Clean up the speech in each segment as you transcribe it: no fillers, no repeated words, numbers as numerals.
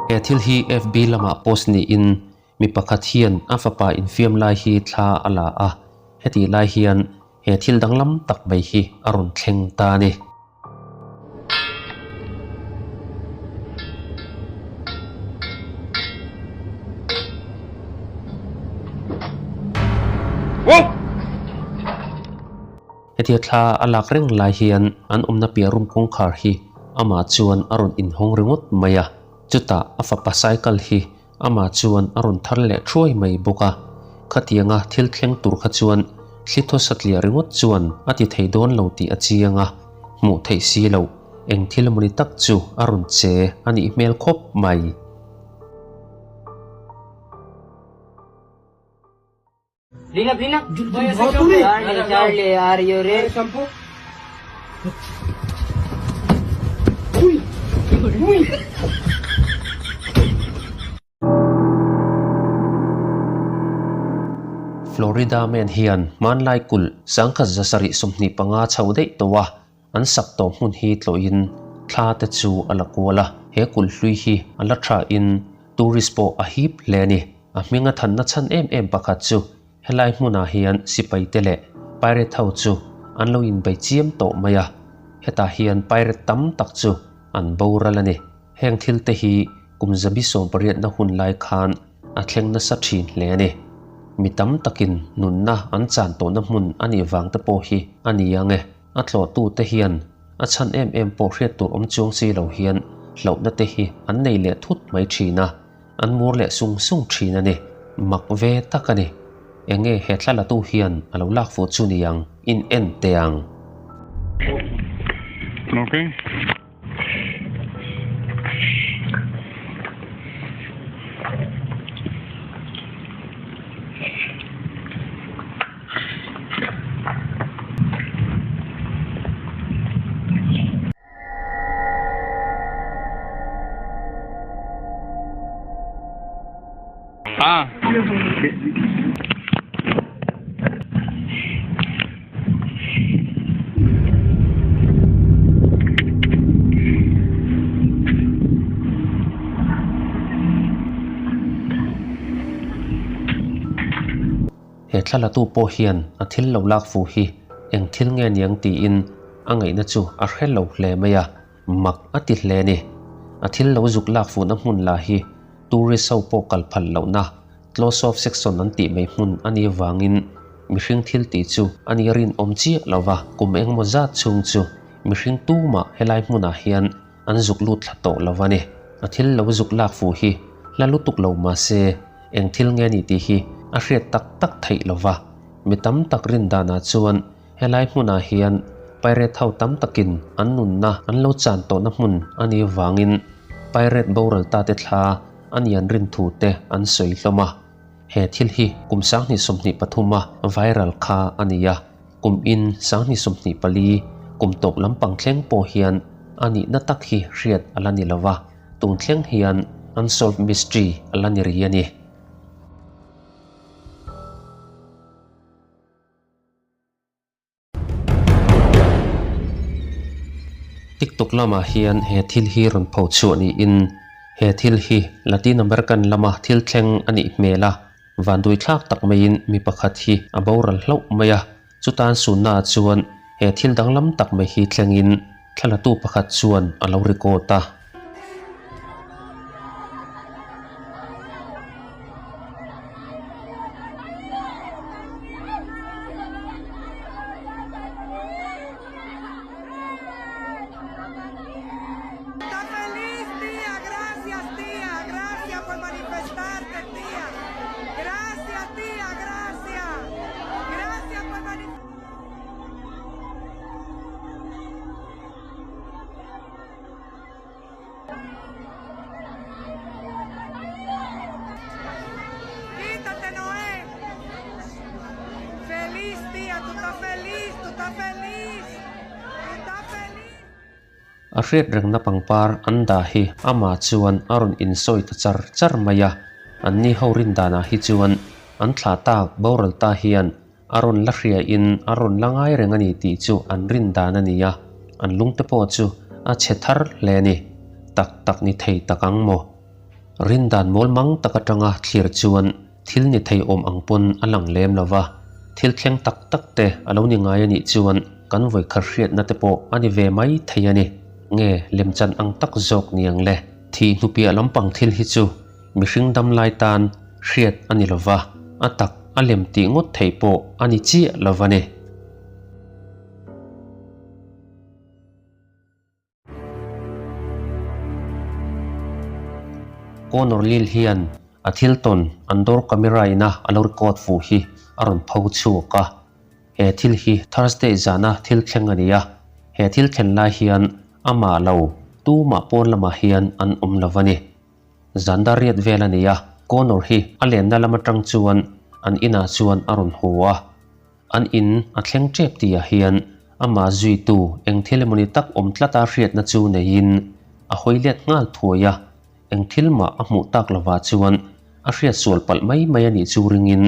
He thil hi FB lamah post niin mi pakhat hian a fapa infiam lai hi thla a la a, hetih lai hian he thil danglam tak mai hi a rawn thleng ta a ni. Hetia thla a lak reng lai hian an awmna piah room kawngkhar hi amah chuan a rawn inhawng ringawt mai a, chutah a fapa cycle hi amah chuan a rawn thar leh thuai mai bawk a. Khatianga thil thleng tur kha chuan thli thaw satliah ringawt chuan a ti thei dawn lo tih a chiang a, hmuh theih si loh eng thil mawni tak chu a rawn che a nih hmel khawp mai. Florida man hian hmanlai kulh 1775 chho daih tawh a, an sak tawh hmun hi tlawhin thla te chu a la kual a, he kulh hlui hi a la thain tourist pawh a hip hle a ni. A hminga thanna chhan em em pakhat chu helai hmunah hian sipai te leh pirate ho chu an lo inbei chiam tawh mai a, hetah hian pirate tam tak chu an boral a ni. Heng thil te hi kum zabi sawmpariatna hun lai khan a thleng nasa thin hle a ni. Mi tam takin nunna an chan tawhna hmun a nih vang te pawh hi a ni ang e. A tlawhtute hian a chhan em em pawh hriat tur awm chuang si lo hian hlauhna te hi an nei leh thut mai thin a, an mur leh sung sung thin a ni. Mak ve tak a ni. Enge he thlalatu hian a lo lak fuh chu ni ang, in en teh ang. Okay. Ah. He thlalatu pawh hian a thil lo lak fuh hi eng thil nge niang tiin a ngaihna chu a hre lo hle mai a, mak a ti hle a ni. A thil lo zuk lak fuhna hmun lah hi tourist ho pawh kal phal lohna close off section an tih mai hmun a nih avangin mihring thil tih chu a nih rinawm chiah lo va, kum engemaw zat chhung chu mihring tumah helai hmunah hian an zuk lut thla tawh lo a ni. A thil lo zuk lak fuh hi hla lutuk lo mahse eng thil nge ni tih hi a hriat tak tak theih lo va, mi tam tak rin danah chuan Helai hmunah hian Pirate ho tam takin an nunna an lo chan tawhna hmun a nih avangin Pirate boral tate thla a ni an rin thu te an sawi hlawm a. He thil hi kum 2023 a viral kha a ni a, kum in 2024 kum tawp lampang thleng pawh hian a nihna tak hi hriat a la ni lo va, tun thleng hian unsolved mystery a la ni rih a ni. TikTok lamah hian he thil hi rawn pho chhuah niin he thil hi Latin American lama thil thleng a nih hmel a, vanduai thlak tak maiin mi pakhat hi a boral hlauh mai a, chutan sunnaah chuan he thil danglam tak mai hi thlengin thlalatu pakhat chuan a lo record a. A hriat rengna pangpar an dah hi amah chuan a rawn insawi ta char char mai a, anni ho rin danah hi chuan an thlah tak boral ta hian a rawn la hria in a rawn la ngai reng a ni tih chu an rin dan a ni a, an lungte pawh chu a chhe thar hle a ni. Tak tak ni thei tak ang maw? Rindan mawl mang tak atanga thlir chuan thil ni thei awm ang pawn a lang lem lo va, thil thleng tak tak te a lo ni ngai a nih chuan kan vawikhat hriatna te pawh a ni ve mai thei a ni. Nge lemchan ang tak zawk ni ang le? Thih hnupiah lampang thil hi chu mihring dam lai tan hriat a ni lo va, a tak a lem tih ngawt theih pawh a ni chiah lo va ni. Connor Lil hian a thil tawn an dawr camera ina a lo record fuh hi a rawn pho chhuak a. He thil hi Thursday zana thil thleng a ni a, he thil thlen lai hian amah lo tumah pawn lamah hian an awm lo a ni. Zan dar riat vel a ni a, Connor hi a lenna lam atang chuan an inah chuan a rawn haw a. An in a thleng tep tihah hian amah zuitu eng thil emawni tak awm tlata hriatna chu neiin a hawi let nghal thuai a, eng thil mah a hmuh tak lovah chuan a hriat sual palh mai mai a nih chu ringin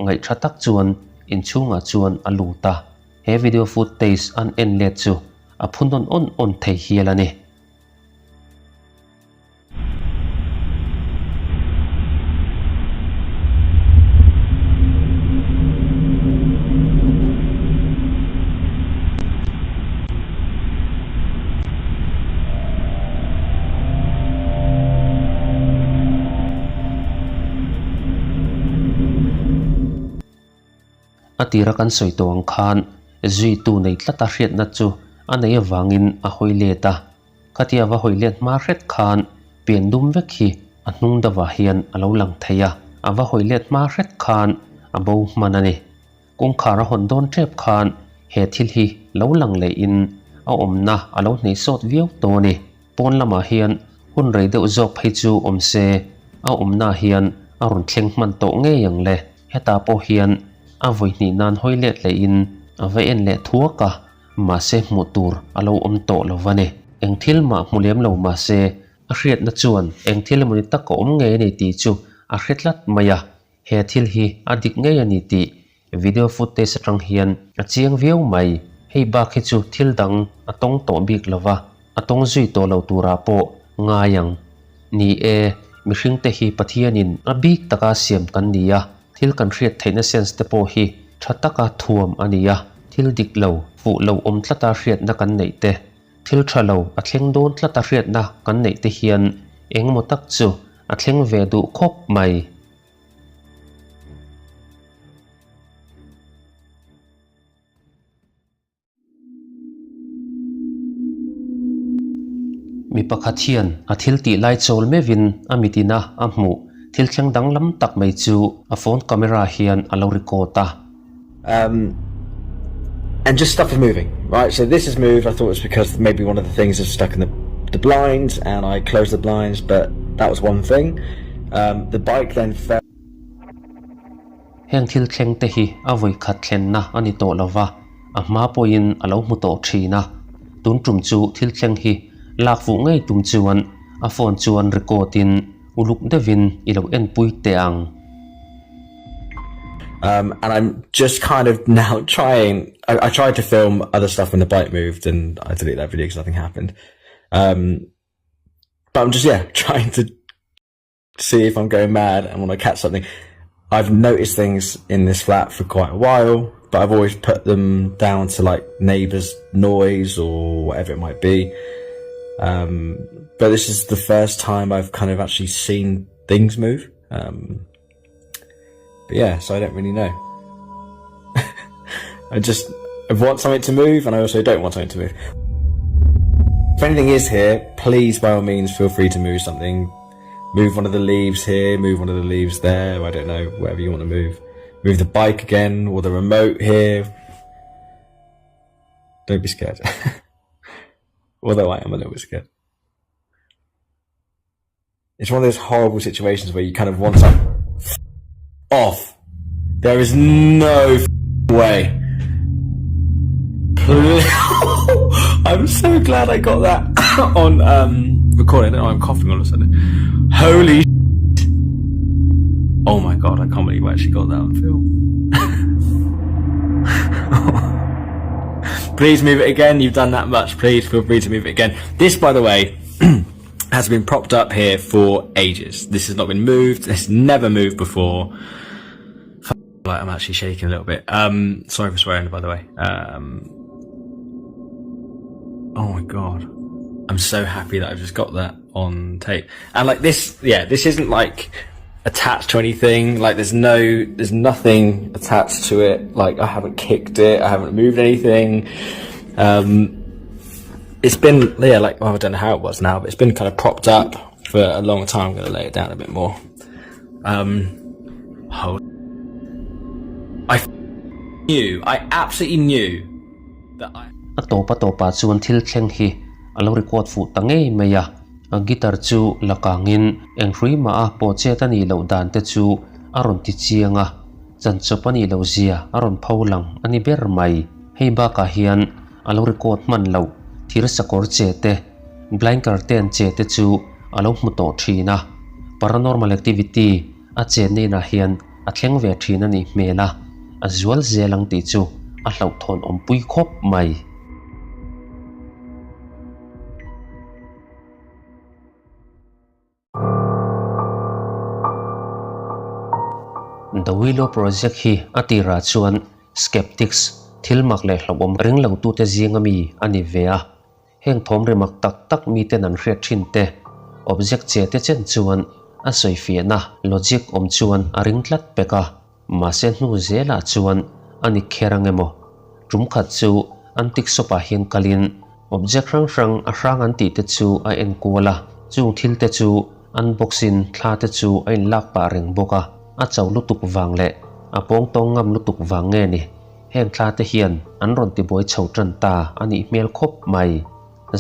ngaihtha tak chuan inchhungah chuan a lut a. He video footage an en let chu a phu nawn awn awn thei hial a ni. A tira kan sawi tawh ang khan zuitu nei tlata hriatna chu a nei avangin a hawi let a. Khatia va hawi let hma hret khan pian dum vek hi a hnung deuhah hian a lo lang thei a, a va hawi let hma hret khan a bo hman a ni. Kawngkhar a hawn dawn tep khan he thil hi lo lang lehin a awmna a lo hnei sawt viau tawh a ni. Pawn lamah hian hun rei deuh zawk phei chu awm se a awmna hian a rawn thleng hman tawh ngei ang le. Hetah pawh hian a vawi hnih nan hawi let lehin a va en leh thuak a. Mahse hmuh tur a lo awm tawh lo va ni. Eng thil mah hmu lem lo mahse a hriatna chuan eng thil emawni tak a awm ngei a ni tih chu a hre tlat mai a, he thil hi a dik ngei a ni tih video footage atang hian a chiang viau mai. Hei bak hi chu thil dang a tawng tawh bik lo va, a tawng zui tawh lo turah pawh ngai ang. Ni e, mihringte hi Pathianin a bik taka siam kan ni a, Thil kan hriat theihna sense te pawh hi tha taka thuam a ni a, thil dik lo, fuh lo awm tlata hriatna kan neih te, thil tha lo a thleng dawn tlata hriatna kan neih te hian engemaw tak chu a thleng ve duh khawp mai. Mi pakhat hian a thil tih lai chawl meuhin a mitina a hmuh thil thleng danglam tak mai chu a phone camera hian a lo record a. Um, and just stuff is moving, right? So this has moved. I thought it was because maybe one of the things is stuck in the, the blinds and I closed the blinds, but that was one thing. Um, the bike then fell. Heng thil thleng te hi a vawi khat thlenna a ni tawh lo va, a hma pawhin a lo hmu tawh thin a. Tun tum chu thil thleng hi lak fuh ngei tum chuan a phone chuan record in uluk deuhin i lo enpui teh ang. Um, and I'm just kind of now trying, I, I tried to film other stuff when the bike moved and I deleted that video because nothing happened. Um, but I'm just, yeah, trying to see if I'm going mad and want to catch something. I've noticed things in this flat for quite a while, but I've always put them down to like neighbours' noise or whatever it might be. Um, but this is the first time I've kind of actually seen things move. Um, but yeah, so I don't really know. I just I want something to move and I also don't want something to move. If anything is here, please by all means feel free to move something. Move one of the leaves here, move one of the leaves there, I don't know, whatever you want to move. Move the bike again or the remote here. Don't be scared. Although I am a little bit scared. It's one of those horrible situations where you kind of want to off. There is no way. Please. I'm so glad I got that on um, recording. Oh, I'm coughing all of a sudden. Holy Oh my god, I can't believe I actually got that on film. Please move it again. You've done that much. Please feel free to move it again. This, by the way, has been propped up here for ages. This has not been moved. It's never moved before. Like I'm actually shaking a little bit. Um, sorry for swearing, by the way. Um, oh my god, I'm so happy that I've just got that on tape. And like this, yeah, this isn't like attached to anything. Like there's no, there's nothing attached to it. Like I haven't kicked it. I haven't moved anything. Um, it's been yeah, like well, I don't know how it was now, but it's been kind of propped up for a long time. I'm gonna lay it down a bit more. Um, hold. I knew, I absolutely knew that I. A tawp a tawpah chuan thil thleng hi a lo record fuh ta ngei mai a, a guitar chu la kangin eng hrui mah a pawh chet a nih loh dan te chu a rawn ti chiang a, chanchawp a nih loh zia a rawn pho lang a ni ber mai. Hei bakah hian a lo record hman loh thir sakawr che te, blind curtain che te chu a lo hmu tawh thin a, paranormal activity a chenna inah hian a thleng ve thin a nih hmel a, a zual zel ang tih chu a hlauhthawn awmpui khawp mai. The Willow Project hi a tirah chuan skeptics, thil mak leh hlauhawm ring lotute zinga mi a ni ve a. Heng thawm ri mak tak tak miten an hriat thin te, object che te chen chuan a sawifiahna, logic, awm chuan a ring tlat pek a. Mahse hnu zelah chuan a ni kher ang emaw? Tum khat chu antique shop ah hian kalin object hrang hrang a hrang an tih te chu a en kual a, chung thil te chu unbox in thla te chu a in lak pah reng bawk a, a cho lutuk vang leh a pawng tawng ngam lutuk vang nge ni heng thla te hian an rawn tibuai chho tan ta a nih hmel khawp mai.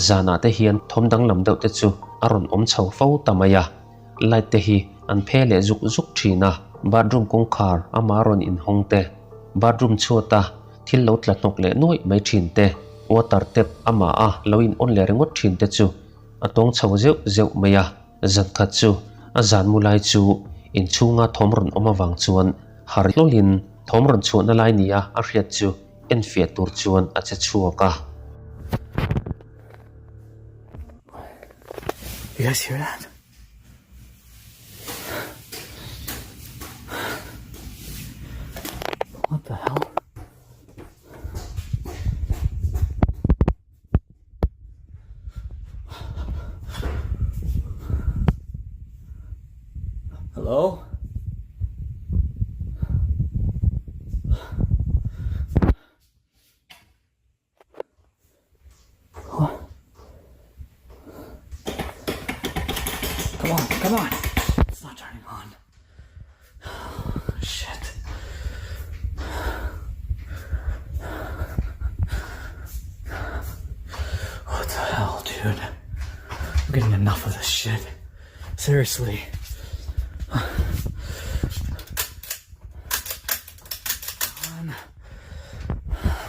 Zanah te hian thawm danglam deuh te chu a rawn awm chho fo ta mai a. Light te hi an phe leh zuk zuk thin a, bathroom kawngkhar ama rawn inhawng te, bathroom chhuata thil lo tla hnawk leh nuaih mai thin te, water tap ama a lo in on leh ringawt thin te chu a tawng chho zeuh zeuh mai a. Zan khat chu a zan mu lai chu inchhunga thawm rawn awm avang chuan har hlawlin thawm rawn chhuahna lai nia a hriat chu enfiah tur chuan a che chhuak a. You guys hear that? What the hell? Hello? Come on, come on. It's not turning on. Shit. What the hell, dude? I'm getting enough of this shit. Seriously.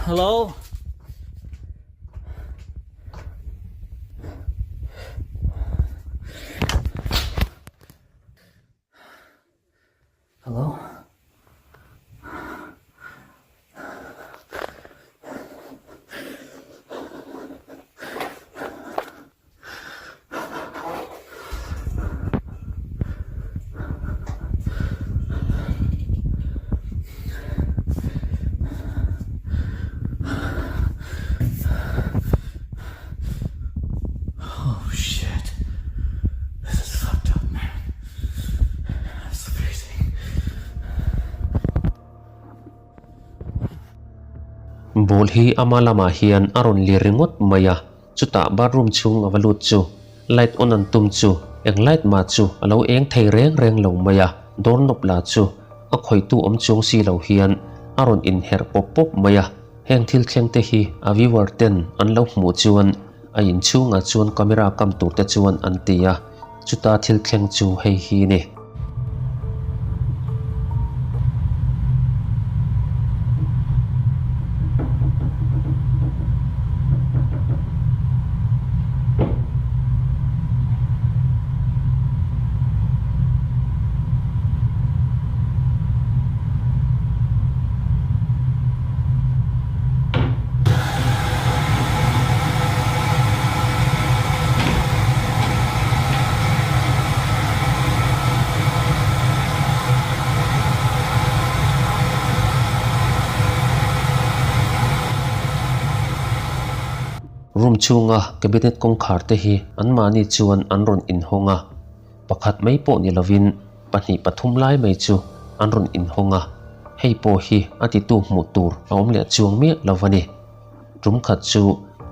Hello? Hello? Oh shit. This is fucked up, man. That's amazing. Ball hi ama lamah hian a rawn lir ringawt mai a, chutah bathroom chhung a va lut chu light on an tum chu eng light mah chu a lo eng thei reng reng lo mai a, door knob lah chu a khawihtu awm chuang si lo hian a rawn inherh pawp pawp mai a, heng thil thleng te hi a viewer ten an lo hmuh chuan a inchhungah chuan camera kam tur te chuan an ti a, chuta thil thleng chu hei hi a ni. Room chhunga cabinet kawngkhar te hi anmahni chuan an rawn inhawng a, pakhat mai pawh ni lovin pahnih pathum lai mai chu an rawn inhawng a, hei pawh hi a titu hmuh tur a awm leh chuang miah lo a ni. Tum khat chu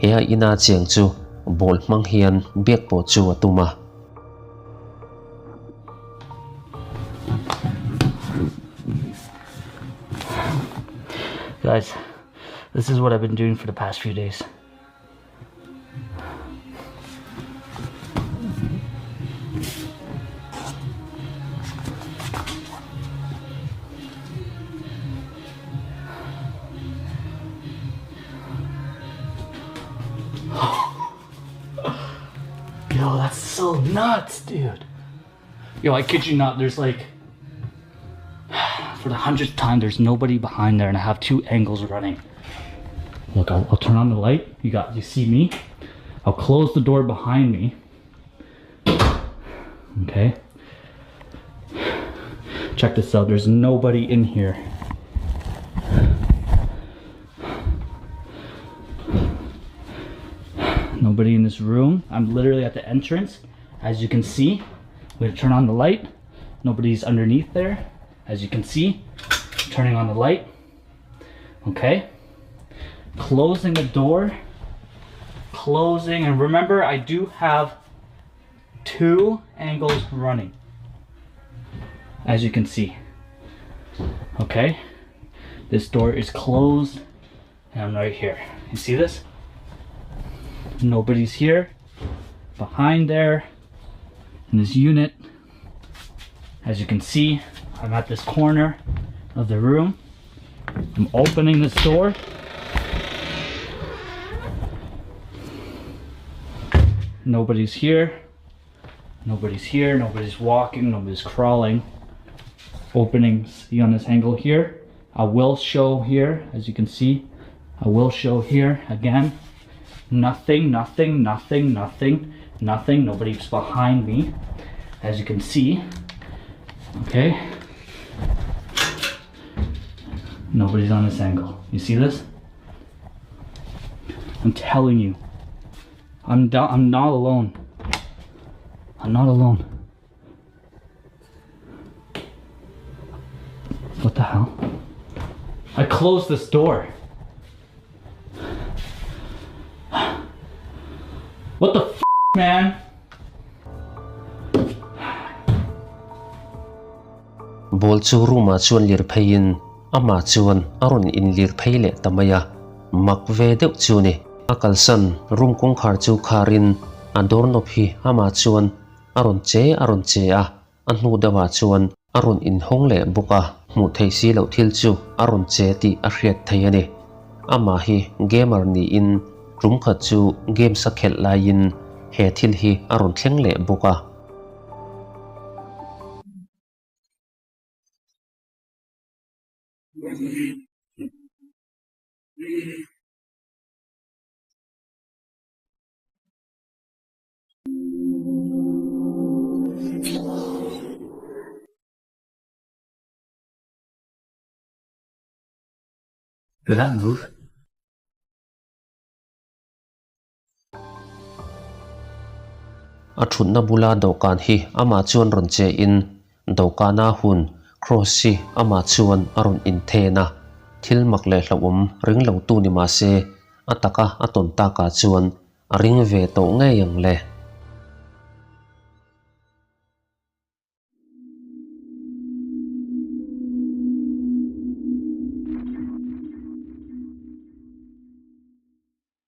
he a ina cheng chu ball hmang hian biak pawh chu a tum a. Guys, this is what I've been doing for the past few days. Yo, that's so nuts, dude. Yo, I kid you not, there's like, for the hundredth time, there's nobody behind there and I have two angles running. Look, I'll, I'll turn on the light. You got, you see me? I'll close the door behind me. Okay. Check this out. There's nobody in here. Nobody in this room. I'm literally at the entrance. As you can see, I'm gonna turn on the light. Nobody's underneath there. As you can see, turning on the light. Okay. Closing the door. Closing, and remember I do have two angles running, as you can see. Okay. This door is closed and I'm right here. You see this? Nobody's here. Behind there, in this unit, as you can see, I'm at this corner of the room. I'm opening this door. Nobody's here. Nobody's here. Nobody's walking. Nobody's crawling. Opening, see on this angle here. I will show here, as you can see. I will show here again. Nothing, nothing, nothing, nothing, nothing. Nobody's behind me, as you can see. Okay. Nobody's on this angle. You see this? I'm telling you. I'm down, I'm not alone. I'm not alone. What the hell? I closed this door. What the f man? Ball chu room ah chuan lir phei in amah chuan a rawn in lir phei leh ta mai a, mak ve deuh chu ni. A kalsan room kawngkhar chu khar in a door knob hi amah chuan a rawn che a rawn che a, a hnu deuh ah chuan a rawn inhawng leh bawk a, hmuh theih si loh thil chu a rawn che tih a hriat thei a ni. Amah hi gamer niin tum khat chu games a khelh laiin he thil hi a rawn thleng leh bawk a. Did that move? A thutna bula dawhkan hi amah chuan rawn che in dawhkana hun cross hi amah chuan a rawn inthen a, thil mak leh hlauhawm ring lo tu ni mahse a taka a tawn takah chuan A ring ve tawh ngei ang le.